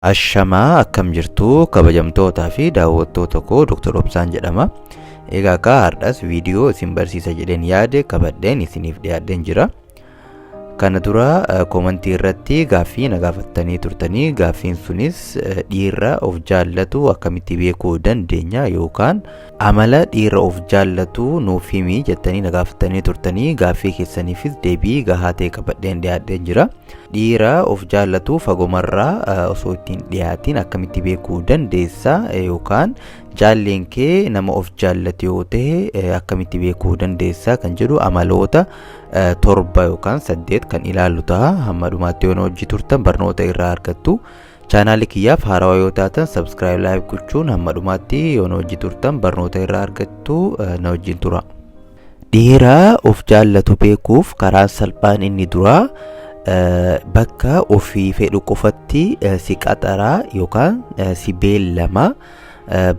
Ashamaa, akkam jirtu, kabajamtootaa fi daawwattoota koo? Dr. Obsaan jedhama. Egaa akka har'as viidiyoo isin barsiisa jedheen yaade qabadheen isiniif dhiyaadheen jira. Kana dura koomantii irratti gaaffii na gaafattanii turtanii, gaaffiin sunis dhiira of jaallatu akkamitti beekuu dandeenya yookaan amala dhiira of jaallatu nuuf himi jettanii na gaafattanii turtanii, gaaffii keessaniifis deebii gahaa ta'e qabadheen dhiyaadheen jira. Dhiira of jaallatu fagomarraa osoo ittiin dhiyaatiin akkamitti beekuu dandeessa yookaan jaalleen kee nama of jaallatu yoo ta'e akkamitti beekuu dandeessa kan jedhu amaloota torba yookaan saddeet kan ilaallu ta'a. Hamma dhumaatti yoo hojii turtan barnoota irraa argattu. Chaanaalii kiyyaaf haarawaa yoo taatan subscribe, like gochuun hamma dhumaatti yoo hojii turtan barnoota irraa argattu. Na wajjin tura. Dhiira of jaallatu beekuuf karaan salphaan inni duraa bakka ofii fedhu qofatti si qaxaraa yookaan si beellama.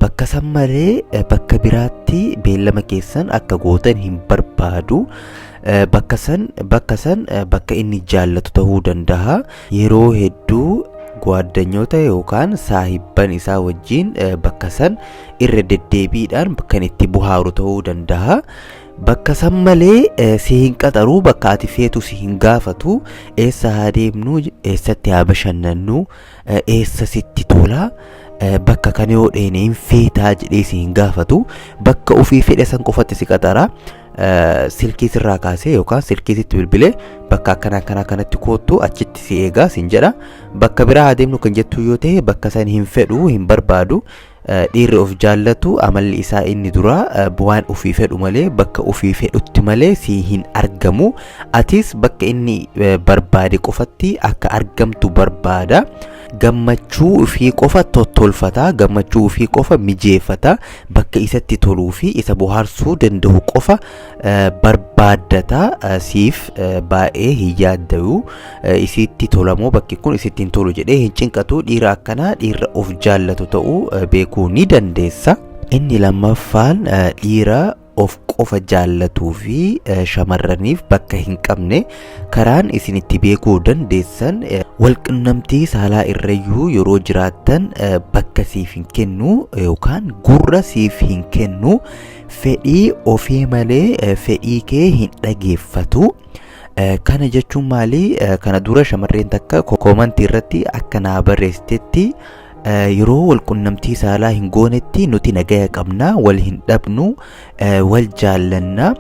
Bakka san malee bakka biraatti beellama keessan akka gootan hin barbaadu. Bakka san bakka inni jaallatu ta'uu danda'a. Yeroo hedduu gwaaddanyoota yookaan saahibban isaa wajjin bakka san irra deddeebiidhaan kan itti bohaaru ta'uu danda'a. Bakka san malee si hin qaxaru, bakka ati feetu si hin gaafatu. Eessa haa deemnu, eessatti haa bashannannu, eessa sitti tola, bakka kana yoo dheene hin feetaa jedhee si hin gaafatu. Bakka ofii fedhe san qofatti si qaxara. Silkii sirraa kaasee yookaan silkii sitti bilbilee, bakka akkana akkana kanatti koottu, achitti si eegaa sin jedha. Bakka biraa haa deemnu kan jettu yoo ta'e, bakka san hin fedhu, hin barbaadu. Dhiirri of jaallatu amalli isaa inni dura waan ofii fedhu malee, bakka ofii fedhutti malee si hin argamu. Atis bakka inni barbaade qofatti akka argamtu barbaada. Gammachuu ofii qofa tottolfata, gammachuu ofii qofa mijeeffata, bakka isatti toluu fi isa bohaarsuu danda'u qofa barbaaddata. Siif baay'ee hin yaaddayu. Isitti tolamoo bakki kun isitti hin tolu jedhee hin cinqatu. Dhiira akkanaa dhiira of jaallatu ta'uu beekuu ni dandeessa. Inni lammaffaan dhiira of qofa jaallatuu fi shamarraniif bakka hin qabne karaan isin itti beekuu dandeessan, walqunnamtii saalaa irrayyuu yeroo jiraattan bakka siif hin kennu yookaan gurra siif hin kennu. Fedhii ofii malee fedhii kee hin dhageeffatu. Kana jechuun maali? Kana dura shamarreen takka koomantii irratti akka naa barreessitetti, yeroo walqunnamtii saalaa hin goonetti nuti nagaya qabna, wal hin dhabnu, wal jaallanna.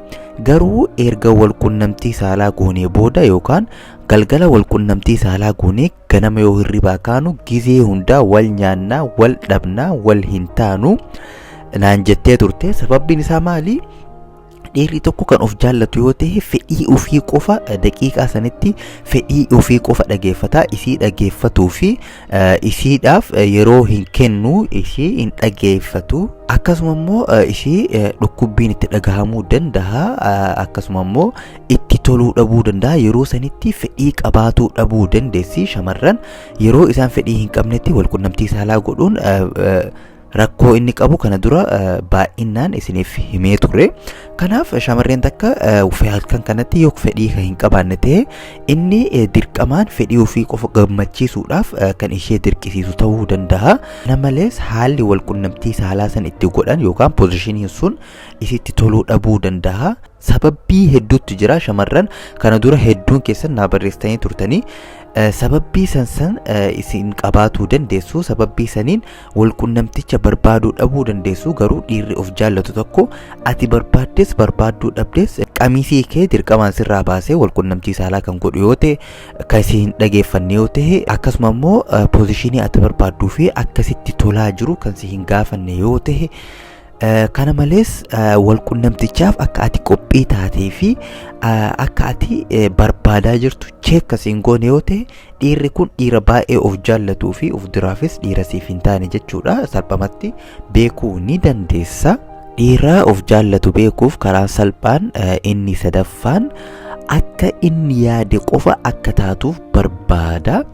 Garuu erga walqunnamtii saalaa goonee booda yookaan galgala walqunnamtii saalaa goonee ganama yoo hirribaa kaanu gizee hundaa wal nyaannaa, wal dhabnaa, wal hin taanu naan jettee turte. Sababbiin isaa maali? Dhiirri tokko kan of jaallatu yoo ta'e, fedhii ofii qofa daqiiqaa sanitti fedhii ofii qofa dhageeffata. Isii dhageeffatuu fi isiidhaaf yeroo hin kennu, ishii hin dhageeffatu. Akkasuma immoo ishii dhukkubbiin itti dhagahamuu danda'a, akkasuma immoo itti toluu dhabuu danda'a. Yeroo sanitti fedhii qabaatuu dhabuu dandeessi. Shamarran yeroo isaan fedhii hin qabnetti walqunnamtii saalaa godhuun rakkoo inni qabu kana dura baay'inaan isiniif himee ture. Kanaaf shamarreen takka halkan kanatti yoo fedhii kan hin qabaanne ta'e, inni dirqamaan fedhii ofii qofa gammachiisuudhaaf kan ishee dirqisiisu ta'uu danda'a. Kana malees haalli walqunnamtii saalaa san itti godhan yookaan poozishiniin sun isitti toluu dhabuu danda'a. Sababbii hedduutu jira. Shamarran kana dura hedduun keessan naa barreessitanii turtanii, sababbii san san isin qabaatuu dandeessu, sababbii saniin walqunnamticha barbaaduu dhabuu dandeessu. Garuu dhiirri of jaallatu tokko ati barbaaddes barbaadduu dhabdes qamisii kee dirqamaan sirraa baasee walqunnamtii saalaa kan godhu yoo ta'e, kan isin hin dhageeffanne yoo ta'e, akkasuma immoo poozishinii ati barbaadduu fi akkasitti tolaa jiru kan si hin gaafanne yoo ta'e, kana malees walqunnamtichaaf akka ati qophii taatee fi akka ati barbaadaa jirtu check si hin goone yoo ta'e, dhiirri kun dhiira baay'ee of jaallatuu fi of duraafis dhiira siif hin taane jechuudha. Salphumatti beekuu ni dandeessa. Dhiira of jaallatu beekuuf karaan salphaan inni sadaffaan akka inni yaade qofa akka taatuuf barbaada.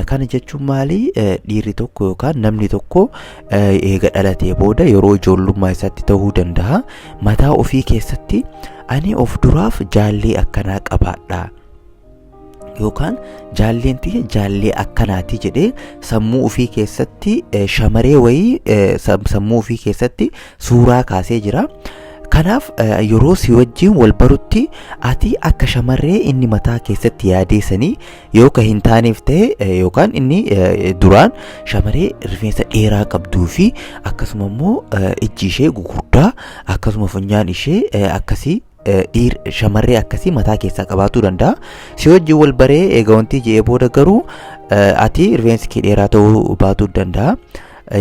Kana jechuun maali? Dhiirri tokko yookaan namni tokko eega dhalatee booda, yeroo ijoollummaa isaatti ta'uu danda'a, mataa ofii keessatti ani of duraaf jaallee akkanaa qabaadha. Yookaan jaalleen tiyya jaallee akkanaati jedhee sammuu ofii keessatti shamaree wayii sammuu ofii keessatti suuraa kaasee jira. Kanaaf yeroo si wajjin wal barutti ati akka shamarree inni mataa keessatti yaadee sanii yoo ka hin taaneef ta'e, yookaan inni duraan shamarree rifeensa dheeraa qabduu fi akkasuma immoo ijji ishee gugurdaa, akkasuma funyaan ishee akkasii, dhiir shamarree akkasii mataa keessaa qabaatuu danda'a. Si wajjin wal baree eega wanti je'ee booda garuu ati rifeensi kee dheeraa ta'uu baatuu danda'a.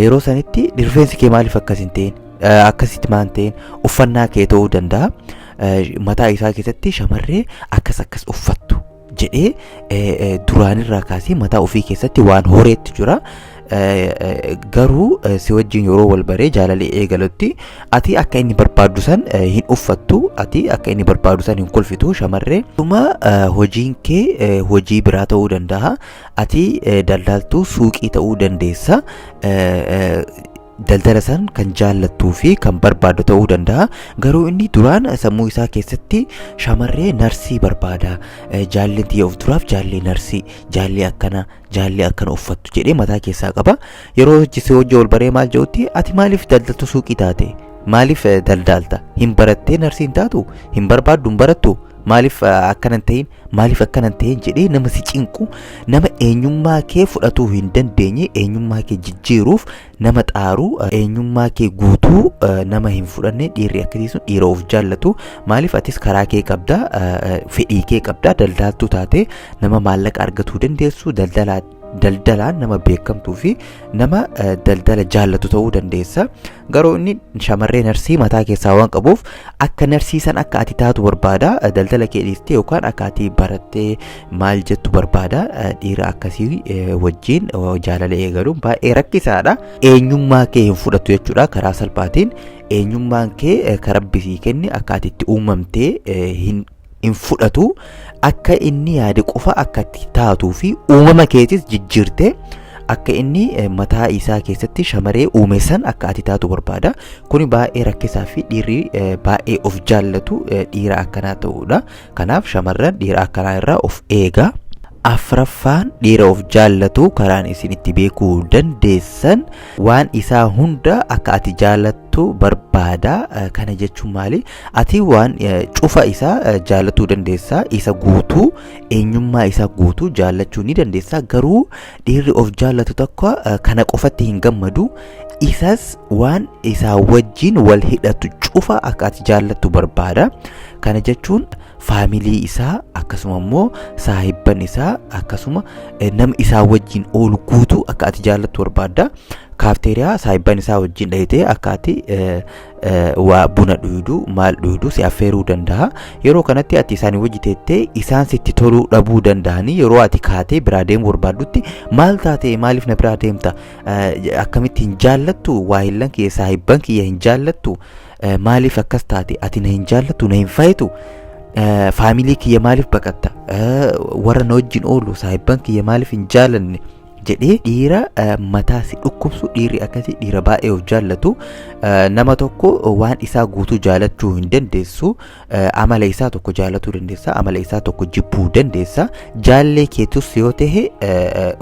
Yeroo sanitti rifeensi kee maaliif akkas hin ta'in? Akkasitti maal ta'in? Uffannaa kee ta'uu danda'a. Mataa isaa keessatti shamarree akkas akkas uffattu jedhee duraanirraa kaasee mataa ofii keessatti waan horeetti jira. Garuu si wajjin yeroo wal baree jaalalli eegalutti ati akka inni barbaadu san hin uffattu, ati akka inni barbaadu san hin kolfitu shamarree. Dhuma hojiin kee hojii biraa ta'uu danda'a. Ati daldaltuu suuqii ta'uu dandeessa. Daldala san kan jaallattuu fi kan barbaadu ta'uu danda'a. Garuu inni duraan sammuu isaa keessatti shamarree narsii barbaada. Jaalleen tiyya of duraaf jaallee narsii, jaallee akkana, jaallee akkana uffattu jedhee mataa keessaa qaba. Yeroo si hojii ol baree maal jedhutti, ati maaliif daldaltuu suuqii taate? Maaliif daldaalta? Hin barattee narsii hin taatu? Hin barbaaddu, hin barattu? Maaliif akkana hin ta'in? Maaliif akkana hin ta'in jedhee nama si cinqu, nama eenyummaa kee fudhatuu hin dandeenye, eenyummaa kee jijjiiruuf nama xaaru, eenyummaa kee guutuu nama hin fudhanne, dhiirri akkasii sun dhiira of jaallatu. Maaliif atis karaa kee qabda, fedhii kee qabda, daldaaltuu taate nama maallaqa argatuu dandeessu, daldalaa daldalaan nama beekamtuu fi nama daldala jaallatu ta'uu dandeessa. Garuu inni shamarree narsii mataa keessaa waan qabuuf akka narsii san akka ati taatu barbaada. Daldala kee dhiistee yookaan akka ati barattee maal jettu barbaada. Dhiira akkasii wajjin jaalala eegaluun baay'ee rakkisaadha. Eenyummaa kee hin fudhatu jechuudha karaa salphaatiin. Eenyummaan kee kan Rabbi sii kenne akka ati itti uumamtee hin fudhatu. Akka inni yaade qofa akka itti taatuu fi uumama keetis jijjiirtee akka inni mataa isaa keessatti shamaree uume san akka ati taatu barbaada. Kuni baay'ee rakkisaa fi dhiirri baay'ee of jaallatu dhiira akkanaa ta'uudha. Kanaaf shamarran dhiira akkanaa irraa of eega. Afraffaan dhiira of jaallatu karaan isin itti beekuu dandeessan waan isaa hunda akka ati jaallattu barbaada. Kana jechuun maali? Ati waan cufa isaa jaallatuu dandeessa. Isa guutuu, eenyummaa isaa guutuu jaallachuu ni dandeessa. Garuu dhiirri of jaallatu tokko kana qofatti hin gammadu. Isas waan isaa wajjin wal hidhatu cufa akka ati jaallattu barbaada. Kana jechuun faamilii isaa, akkasuma immoo saahibban isaa, akkasuma nama isaa wajjin oolu guutuu akka ati jaallattu barbaadda. Kaafteeriyaa saahibban isaa wajjin dhayitee akka ati waa buna dhuydu, maal dhuydu si affeeruu danda'a. Yeroo kanatti ati isaanii wajji teettee isaan sitti toluu dhabuu danda'anii, yeroo ati kaatee biraa deemuu barbaaddutti, maal taate, maaliif na biraa deemta, akkamitti hin jaallattu, waahillan kiyya, saahibban kiyya hin jaallattu, maaliif akkas taate, ati na hin jaallattu, na hin fayitu, faamilii kiyya maaliif baqatta, warra na wajjin oolu saahibban kiyya maaliif hin jaalanne jedhee dhiira mataa si dhukkubsu. Dhiirri akkasii dhiira baay'ee of jaallatu. Nama tokko waan isaa guutuu jaalachuu hin dandeessu. Amala isaa tokko jaalatuu dandeessa, amala isaa tokko jibbuu dandeessa. Jaallee keetus yoo ta'e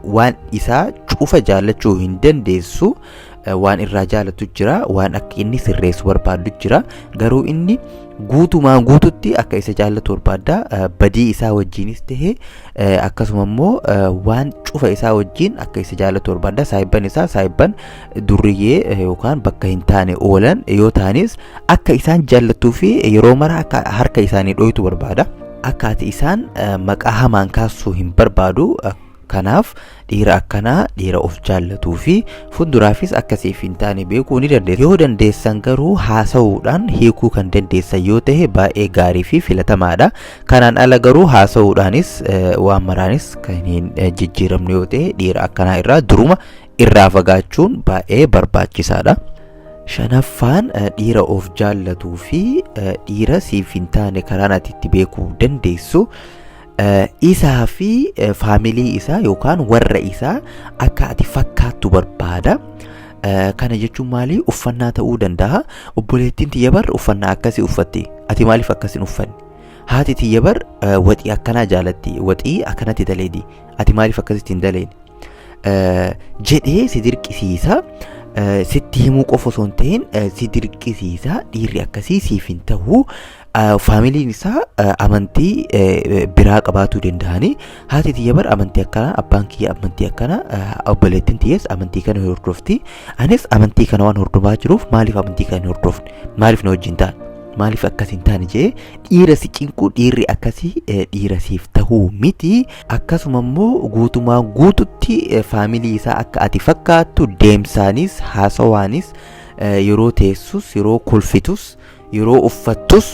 waan isaa cufa jaallachuu hin dandeessu. Waan irraa jaalatu jira, waan akka inni sirreessu barbaadu jira. Garuu inni guutumaan guututti akka isa jaallatu barbaada. Badii isaa wajjinis ta'e, akkasuma immoo waan cufa isaa wajjin akka isa jaallatu barbaada. Saahibban isaa, saahibban durriyyee yookaan bakka hin taane oolan yoo ta'anis, akka isaan jaallattuu fi yeroo mara akka harka isaanii dhoytu barbaada. Akka ati isaan maqaa hamaan kaasuu hin barbaadu. Kanaaf dhiira akkanaa dhiira of jaallatuu fi fuulduraafis akkasiif hin taane beekuu ni dandeessa. Yoo dandeessan garuu haasa'uudhaan hiikuu kan dandeessan yoo ta'e baay'ee gaarii fi filatamaadha. Kanaan ala garuu haasa'uudhaanis waan maraanis kan hin jijjiiramne yoo ta'e, dhiira akkanaa irraa duruma irraa fagaachuun baay'ee barbaachisaadha. Shanaffaan dhiira of jaallatuu fi dhiira siif hin taane karaan ati itti beekuu dandeessu, isaa fi faamilii isaa yookaan warra isaa akka ati fakkaattu barbaada. Kana jechuun maali? Uffannaa ta'uu danda'a. Obboleettiin tiyya bar uffannaa akkasii uffatti. Ati maaliif akkas hin uffanne? Haati tiyya bar waxii akkanaa jaalatti, waxii akkanatti daleedi, ati maaliif akkasitti hin daleene jedhee si dirqisiisa. Sitti himuu qofa osoo hin ta'in si dirqisiisa. Dhiirri akkasii siif hin ta'u. Faamiliin isaa amantii biraa qabaatuu danda'anii, haati tiyya bar amantii akkanaa, abbaan kiyya amantii akkanaa, obboleettiin tiyyas amantii kana hordofti, anis amantii kana waan hordofaa jiruuf maaliif amantii kana hin hordofne, maaliif na wajjin ta'an, maaliif akkas hin taane jedhee dhiira si cinqu, dhiirri akkasii dhiira siif tahuu miti. Akkasuma immoo guutumaan guututti faamilii isaa akka ati fakkaattu deemsaanis, haasawaanis, yeroo teessus, yeroo kolfitus, yeroo uffattus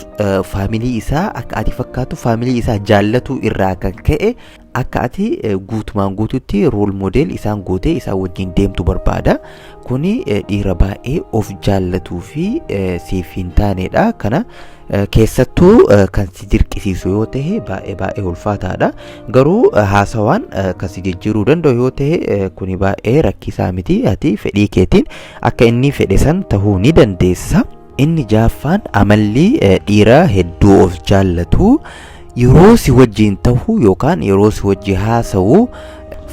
faamilii isaa akka ati fakkaattu, faamilii isaa jaallatuu irraa kan ka'e akka ati guutumaan guututti role model isaan gootee isaan wajjin deemtu barbaada. Kuni dhiira baay'ee of jaallatuu fi siif hin taanedha. Kana keessattuu kan si dirqisiisu yoo ta'e baay'ee baay'ee ulfaataadha. Garuu haasawaan kan si jijjiiruu danda'u yoo ta'e kuni baay'ee rakkisaa miti. Ati fedhii keetiin akka inni fedhe san tahuu ni dandeessa. Inni jaaffaan amalli dhiira hedduu of jaallatu, yeroo si wajjin tahu yookaan yeroo si wajjin haasa'u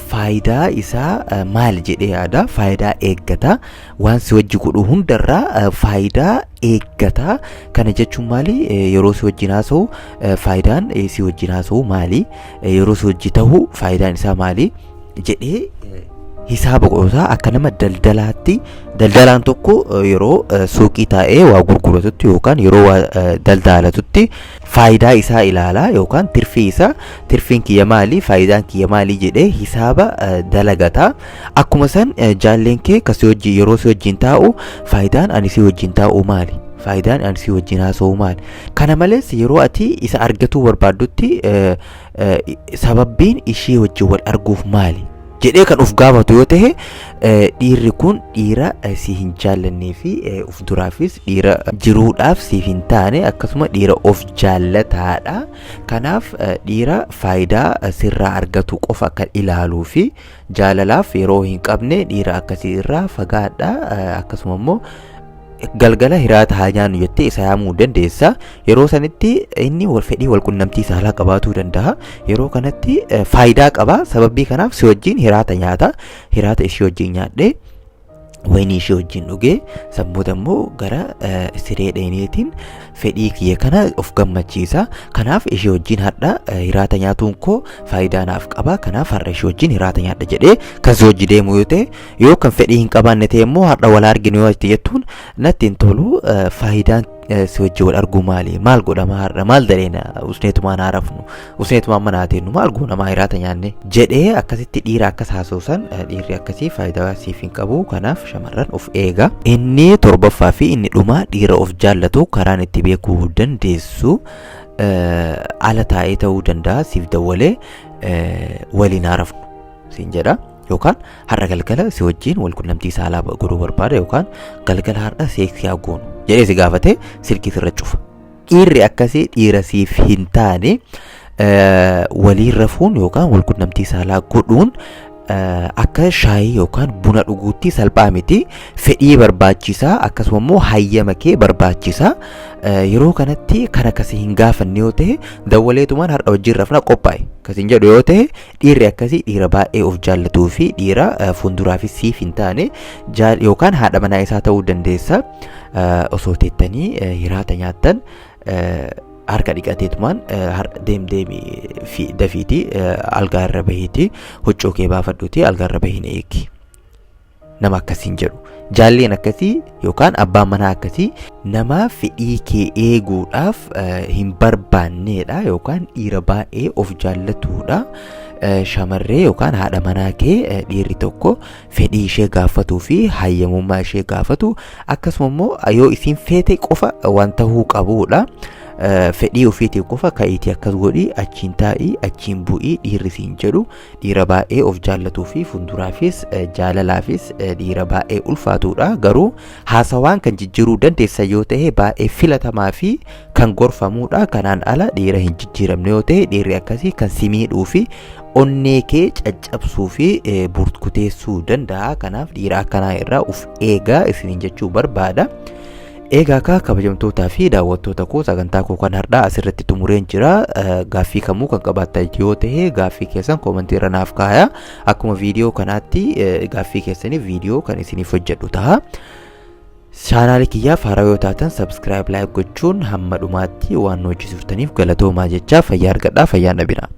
faayidaa isaa maal jedhee yaada, faayidaa eeggata. Waan si wajji godhu hundarraa faayidaa eeggata. Kana jechuun maali? Yeroo si wajjin haasa'u faayidaan si wajjin haasa'u maali? Yeroo si wajji tahu faayidaan isaa maali jedhee hisaaba godhusaa akka nama daldalaatti. Daldalaan tokko yeroo suuqii taa'ee waa gurguratutti yookaan yeroo waa daldalatutti faayidaa isaa ilaalaa yookaan tirfii isaa, tirfiin kiyya maali, faayidaan kiyya maali jedhee hisaaba dalagata. Akkuma san jaalleen kee ka si wajjin yeroo si wajjin taa'u faayidaan ani si wajjin taa'u maali, faayidaan ani si wajjin haasa'u maali? Kana malees yeroo ati isa argatuu barbaaddutti sababbiin ishee wajjin wal arguuf maali jedhee kan of gaafatu yoo ta'e, dhiirri kun dhiira si hin jaallannee fi of duraafis dhiira jiruudhaaf siif hin taane, akkasuma dhiira of jaallataadha. Kanaaf dhiira faayidaa sirraa argatu qofa kan ilaaluu fi jaalalaaf yeroo hin qabne, dhiira akkasii irraa fagaadha. Akkasuma immoo galgala hiraata haa nyaannu jettee isa yaamuu dandeessa. Yeroo sanitti inni wal fedhii wal qunnamtii saalaa qabaatuu danda'a. Yeroo kanatti faayidaa qaba. Sababii kanaaf si wajjin hiraata nyaata. Hiraata ishee wajjin nyaadhee, wayinii ishee wajjin dhugee, sammuuta immoo gara siree dheeneetiin fedhii kiyya kana of gammachiisa. Kanaaf ishee wajjin har'a hiraata nyaatuun koo faayidaa naaf qaba. Kanaaf har'a ishee wajjin hiraata nyaadha jedhee kan si wajji deemu yoo ta'e, yoo kan fedhii hin qabaanne ta'e immoo har'a wal arginu yoo itti jettuun natti hin tolu, faayidaan si wajji wal arguu maali? Maal godhama har'a? Maal daleena? Usneetumaan haa rafnu, usneetumaan mana haa teennu, maal goona maa hiraata nyaanne jedhee akkasitti dhiira akkas haasawsan, dhiirri akkasii faayidaa siif hin qabu. Kanaaf shamarran of eega. Inni torbaffaa fi inni dhumaa, dhiira of jaallatu karaan itti beekuu dandeessu, ala taa'ee ta'uu danda'a, siif dawwalee waliin haa rafnu siin jedha, yookaan har'a galgala si wajjin wal qunnamtii saalaa godhuu barbaada, yookaan galgala har'a seeksii haa goonu jedhee si gaafate silkii sirra cufa. Dhiirri akkasii dhiira siif hin taane. Waliin rafuun yookaan wal qunnamtii saalaa godhuun akka shaayii yookaan buna dhuguutti salphaa miti. Fedhii barbaachisaa, akkasuma immoo hayyama kee barbaachisaa. Yeroo kanatti kan akkasii hin gaafanne yoo ta'e, dawwaleetumaan har'a wajjin rafna qophaa'e akkasiin jedhu yoo ta'e, dhiirri akkasii dhiira baay'ee of jaallatuu fi dhiira fuulduraafis siif hin taane. Yookaan haadha manaa isaa ta'uu dandeessa. Osoo teettanii hiraata nyaattan harka dhiqateetumaan deem deemi dafiitii algaa irra bahiitii huccuu kee baafadhuutii algaa irra bahiin eegi. Nama akkasiin jedhu. Jaalleen akkasii yookaan abbaan manaa akkasii nama fedhii kee eeguudhaaf hin barbaanneedha yookaan dhiira baay'ee of jaallatuudha. Shamarree yookaan haadha manaa kee dhiirri tokko fedhii ishee gaafatuu fi hayyamummaa ishee gaafatu, akkasuma immoo yoo isiin feete qofa waan tahuu qabuudha. Fedhii ofiitiin qofa ka'iitii akkas godhii, achiin taa'ii, achiin bu'ii dhiirri siin jedhu dhiira baay'ee of jaallatuu fi fuulduraafis jaalalaafis dhiira baay'ee ulfaatuudha. Garuu haasawaan kan jijjiiruu dandeessa yoo ta'e baay'ee filatamaa fi kan gorfamuudha. Kanaan ala dhiira hin jijjiiramne yoo ta'e, dhiirri akkasii kan si miidhuu fi onnee kee caccabsuu fi burkuteessuu danda'a. Kanaaf dhiira akkanaa irraa of eegaa isiniin jechuu barbaada. Egaa kaa kabajamtootaa fi daawwattoota koo, sagantaa koo kan har'aa asirratti xumureen jira. Gaaffii kamuu kan qabaattan yoo ta'e, gaaffii keessan koomentii irra naaf kaaya. Akkuma viidiyoo kanaatti gaaffii keessaniif viidiyoo kan isiniif hojjedhu ta'a. Chaanaalii kiyyaaf haaraa yoo taatan, subscribe, like gochuun hamma dhumaatti waan nu hojjechiiftaniif galatoomaa jechaa, fayyaa argadhaa, fayyaan dhabinaa.